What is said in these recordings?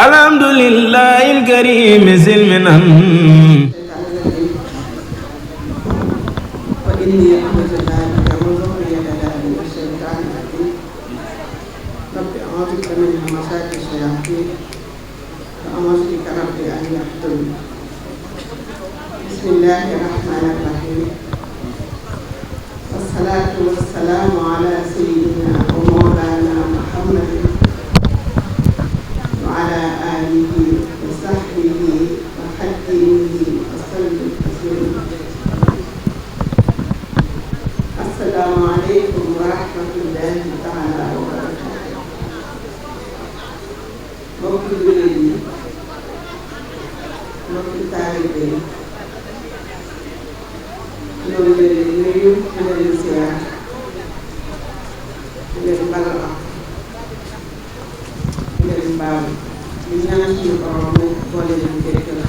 alhamdulillahil karim zilminan bismillahi rahmani rahim wassalatu wassalamu ala sayyidina wa mawlana muhammadin wa ala alihi wa sahbihi wa xadimihi wa sallim taslima. Assalaamu aleykum wa rahmatullahi taala wa barakatuh. Mbokki jullit yi, mbokki taalibe yi, ñoo ngi leen di nuyu di leen ziar di leen baal ak di leen baal di ñaan suñu borom mu boole leen jéggal.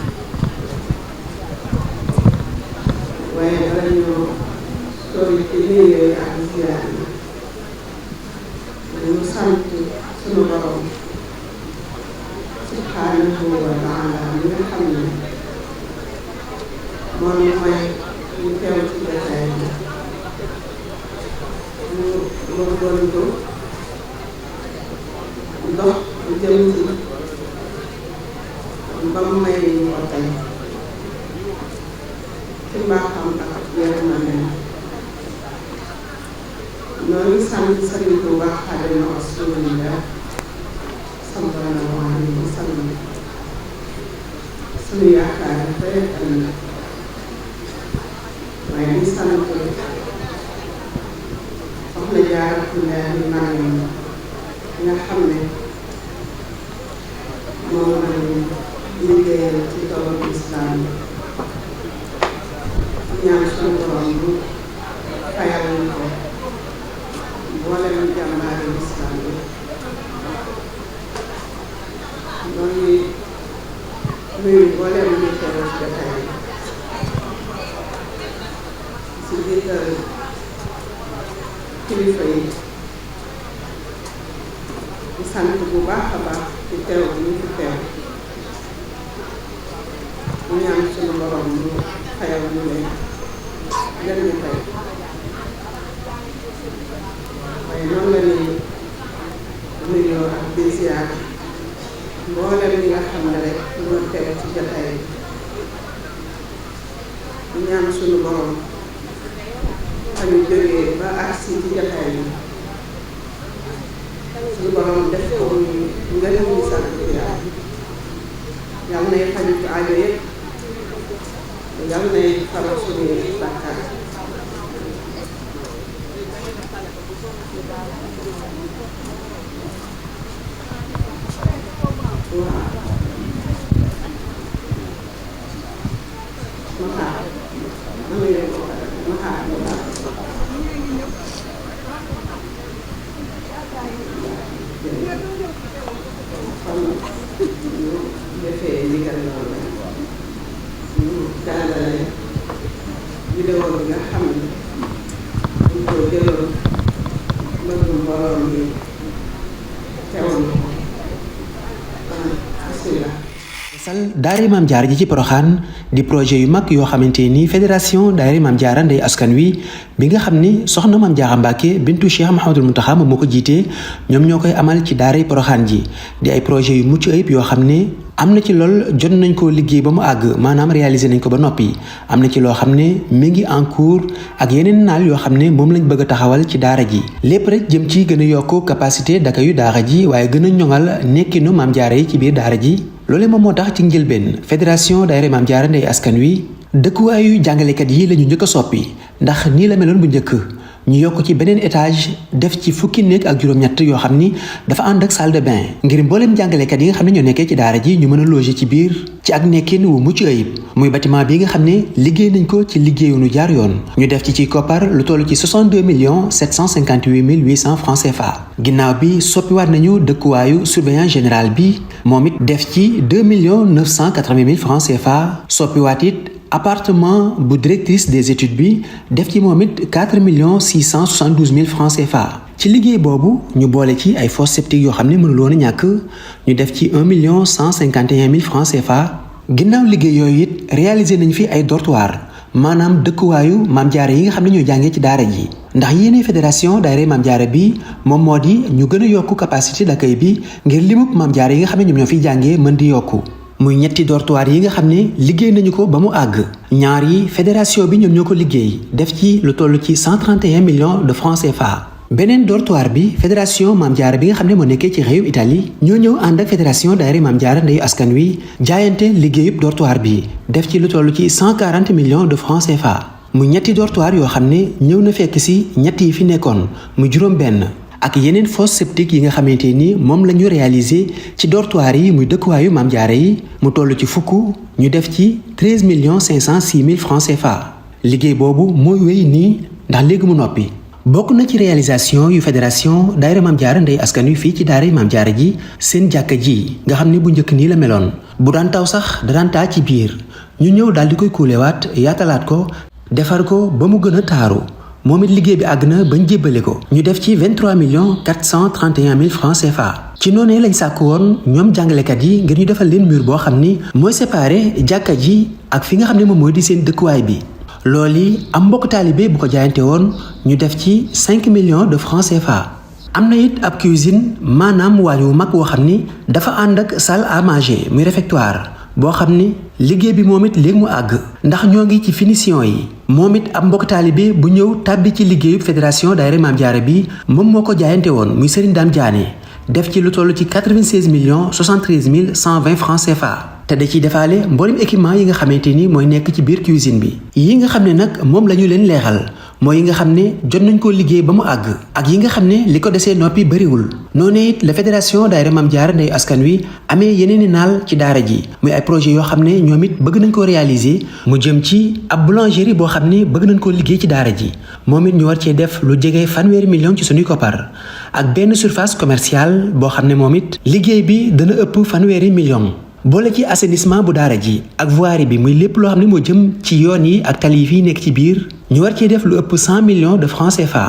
waaye dara ñoo sori ci nuyu ak ziar yi dañu sant suñu borom subhanahu wa taala mi nga xam ne moo ñu may ñu teew ci jotaay bi ñu góorgóorlu dox jëm ci ba mu may ñu ko tey ci mbaaxam ak yërmandeem. ñoo ngi sant Sëriñ Tuubaa Xaadimu Rasuulillah sallallahu alayhi wa sallam suñu yaakaar tey ëllëg. waaye di sant Soxna Jaaratullaahi Mariam nga xam ne moom lañu liggéeyal ci toolu islam ñaan suñu borom bu fayal ñu ko mboolem jàmbaari islam bi. ñoo ngi nuyu mboolem ñu teew ci jotaay bi ci jiital kilifa yi di sant bu baax a baax ci teew bi ñu fi teew ñu ñaan suñu borom ñu fayal ñu leen gën ñu fay. waaye noonu la ñuy nuyoo ak di ziar mboolem ñi nga xam ne rek ñoo teew ci jotaay bi ñu ñaan suñu borom ñu jógee ba agsi ci jotaay bi suñu borom def ko ñu ngërëm ñu sant yàlla nay faju ci aajo yëpp yàlla nay faral suñuy bàkkaar. waaw ma xaar ma ngi leen ko ma xaar bu baax. kon ñu defee ndigal loolu ñu jàllale vidéo bi nga xam ne ñu ko jëloon bëgg mbooloo mi teewal ko bismillah. daara Maam Jaara ji ci Poroxaan di projet yu mag yoo xamante ni fédération daara Maam Jaara Ndey Askan Wi bi nga xam ni soxna Maam Jaara Mbàkke bintu Cheikh Mouhamadul Mountakha moo ko jiitee ñoom ñoo koy amal ci daara Poroxaan ji di ay projet yu mucc ayib yoo xam ne am na ci lool jot nañ koo liggéey ba mu àgg maanaam réaliser nañ ko ba noppi am na ci loo xam ne mi ngi en cours ak yeneen naal yoo xam ne moom lañ bëgg a taxawal ci daara ji lépp rek jëm ci gën a yokk capacité d'accueil yu daara ji waaye gën a ñoŋal nekkinu Maam Jaara yi ci biir daara ji. loole moom moo tax ci njëlbeen fédération daayira Maam Jaara Ndey Askan Wi dëkkuwaayu jàngalekat yi lañu njëkk a soppi ndax nii la meloon bu njëkk ñu yokk ci beneen étage def ci fukki néeg ak juróom-ñett yoo xam ni dafa ànd ak salle de bain ngir mbooleem jàngalekat yi nga xam ne ñoo nekkee ci daara ji ñu mën a loger ci biir ci ak nekkin wu mucc ayib muy bâtiment bi nga xam ne liggéey nañ ko ci liggéeyunu jaar yoon ñu def ci koppar lu toll ci 62 758 800 francs CFA ginnaaw bi soppiwaat nañu dëkkuwaayu surveillant général bi moom it def ci 2 980 000 francs CFA soppiwaat it appartement bu directrice des études bi def ci moom it 4 672 000 francs CFA ci liggéey boobu ñu boole ci ay fosse septique yoo xam ne mënul woon a ñàkk ñu def ci 1,151,000 francs CFA. ginnaaw liggéey yooyu it réalisé nañ fi ay dortoir maanaam dëkkuwaayu Maam Jaara yi nga xam ne ñoo jàngee ci daara ji ndax yéene fédération daayira Maam Jaara bi moom moo di ñu gën a yokku capacité d'accueil bi ngir limub Maam Jaara yi nga xam ne ñoom ñoo fiy jàngee mën di yokku. muy ñetti dortoir yi nga xam ne liggéey nañu ko ba mu àgg ñaar yi fédération bi ñoom ñoo ko liggéey def ci lu toll ci 131 millions de francs CFA. beneen dortoir bi fédération Maam Jaara bi nga xam ne moo nekkee ci réew Italie ñoo ñëw ànd ak fédération daayira Maam Jaara ndeyu askan wi jaayante liggéeyub dortoir bi def ci lu toll ci 140 millions de francs CFA. muy ñetti dortoir yoo xam ne ñëw na fekk si ñett yi fi nekkoon mu juróom benn ak yeneen fosse septique yi nga xamante ni moom la ñu réalisé ci dortoir yi muy dëkkuwaayu Maam Jaara yi mu toll ci fukk ñu def ci 13,506,000 francs CFA. liggéey boobu mooy wéy nii ndax léegi mu noppi. bokk na ci réalisation yu fédération daayira Maam Jaara ndey askan wi fii ci daara Maam Jaara ji seen jàkka ji nga xam ne bu njëkk nii la meloon bu daan taw sax da daan taa ci biir ñu ñëw daal di koy kuulewaat yaatalaat ko defar ko ba mu gën a taaru moom it liggéey bi àgg na bañ jébbale ko ñu def ci 23,431,000 francs CFA. ci noonee lañ sàkk woon ñoom jàngalekat yi ngir ñu defal leen mur boo xam ni mooy séparé jàkka ji ak fi nga xam ne moom mooy di seen dëkkuwaay bi. loolu yi am mbokk taalibe bu ko jaayante woon ñu def ci 5 millions de francs CFA. am na it ab cuisine maanaam waañ wu mag woo xam ni dafa ànd ak salle à manger muy réfectoire boo xam ni liggéey bi moom it léegi mu àgg ndax ñoo ngi ci finition yi. moom it ab mbokk taalibe bu ñëw tàbbi ci liggéeyub fédération daayira Maam Jaara bi moom moo ko jaayante woon muy Serigne Dame Diané def ci lu toll ci 96,73,120 francs CFA. te da ciy defaale mboolem équipement yi nga xamante ni mooy nekk ci biir cuisine bi. yi nga xam ne nag moom la ñu leen leexal mooy yi nga xam ne jot nañ koo liggéey ba mu àgg ak yi nga xam ne li ko desee noppi bëriwul. noonu it la fédération daayira Maam Jaara ndeyu askan wi amee yeneen i naal ci daara ji muy ay projet yoo xam ne ñoom it bëgg nañ koo réaliser mu jëm ci ab boulangerie boo xam ne bëgg nañ koo liggéey ci daara ji moom it ñu war cee def lu jege 1,000 millions ci suñuy koppar ak benn surface commerciale boo xam ne moom it liggéey bi dana ëpp 1,000 millions. boole ci assainissement bu daara ji ak voirie bi muy lépp loo xam ne moo jëm ci yoon yi ak tali yi fii nekk ci biir ñu war cee def lu ëpp 100 millions de francs CFA.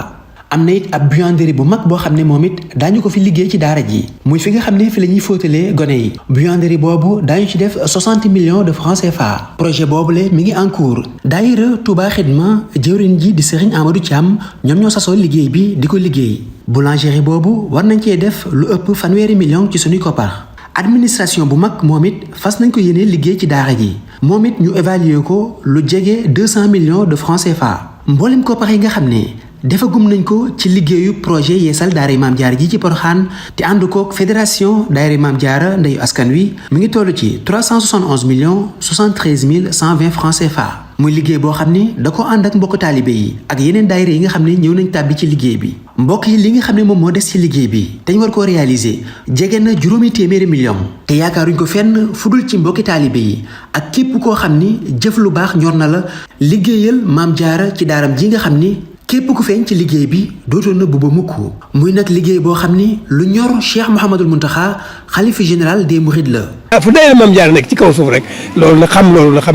am na it ab buanderie bu mag boo xam ne moom it daañu ko fi liggéey ci daara ji muy fi nga xam ne fi la ñuy fóotalee gone yi. buanderie boobu daañu ci def 60 millions de francs CFA. projet boobule mi ngi en cours. daayira Touba Xidma jëwriñ ji di Serigne Amadou Thiam ñoom ñoo sasoo liggéey bi di ko liggéey. boulangerie boobu war nañ cee def lu ëpp 1,000 millions ci suñuy koppar. administration bu mag moom it fas nañ ko yéene liggéey ci daara ji moom it ñu évaluer ko lu jege 200 millions de francs CFA. mboolem koppar yi nga xam ne defagum nañ ko ci liggéeyu projet yeesal daara Maam Jaara ji ci Porokhane te ànd kook fédération daara Maam Jaara ndeyu askan wi mi ngi toll ci 371,73,120 francs CFA. muy liggéey boo xam ne da ko ànd ak mbokk taalibe yi ak yeneen daayira yi nga xam ne ñëw nañ tàbbi ci liggéey bi. mbokk yi li nga xam ne moom moo des ci liggéey bi te ñu war koo réaliser jege na 800 millions te yaakaaruñ ko fenn fudul ci mbokki taalibe yi ak képp koo xam ni jëf lu baax ñor na la liggéeyal Maam Jaara ci daaram ji nga xam ni képp ku feeñ ci liggéey bi dootoo nëbbu ba mukk. muy nag liggéey boo xam ni lu ñor Cheikh Mouhamadul Mountakha xalifa général des Mourides la. fu daayira Maam Jaara nekk ci kaw suuf rek loolu na xam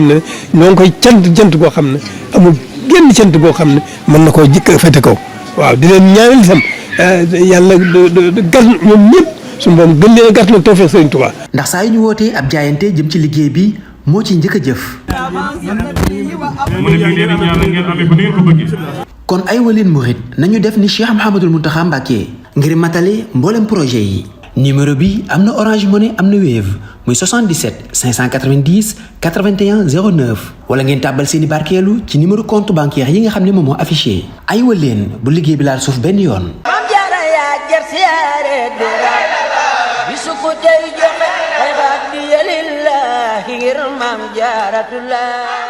ne ñoo ngi koy cant boo xam ne amul genn cant boo xam ne mën na koo jikk fete kaw waaw di leen ñaanal itam yàlla gas ñoom ñëpp suñu borom gën leen a gas nag tawfeex Sëriñ Tuubaa. ndax saa yu ñu wootee ab jaayante jëm ci liggéey bi moo ci njëkk a jëf. kon ay waleen murit nañu def ni Cheikh Mouhamadul Mountakha Mbacké ngir matale mboolem projet yi. numéro bi am na Orange Money am na Wave muy 77 590 81 09 wala ngeen tàbbal seeni barkeelu ci numéro compte bancaire yi nga xam ne moom moo affiché. ay waleen bu liggéey bi laal suuf benn yoon. Maam Jaara yaa jar siyaare bisu ko tey joxe ay xaat bi yalillaahi ngir Maam Jaaratullah.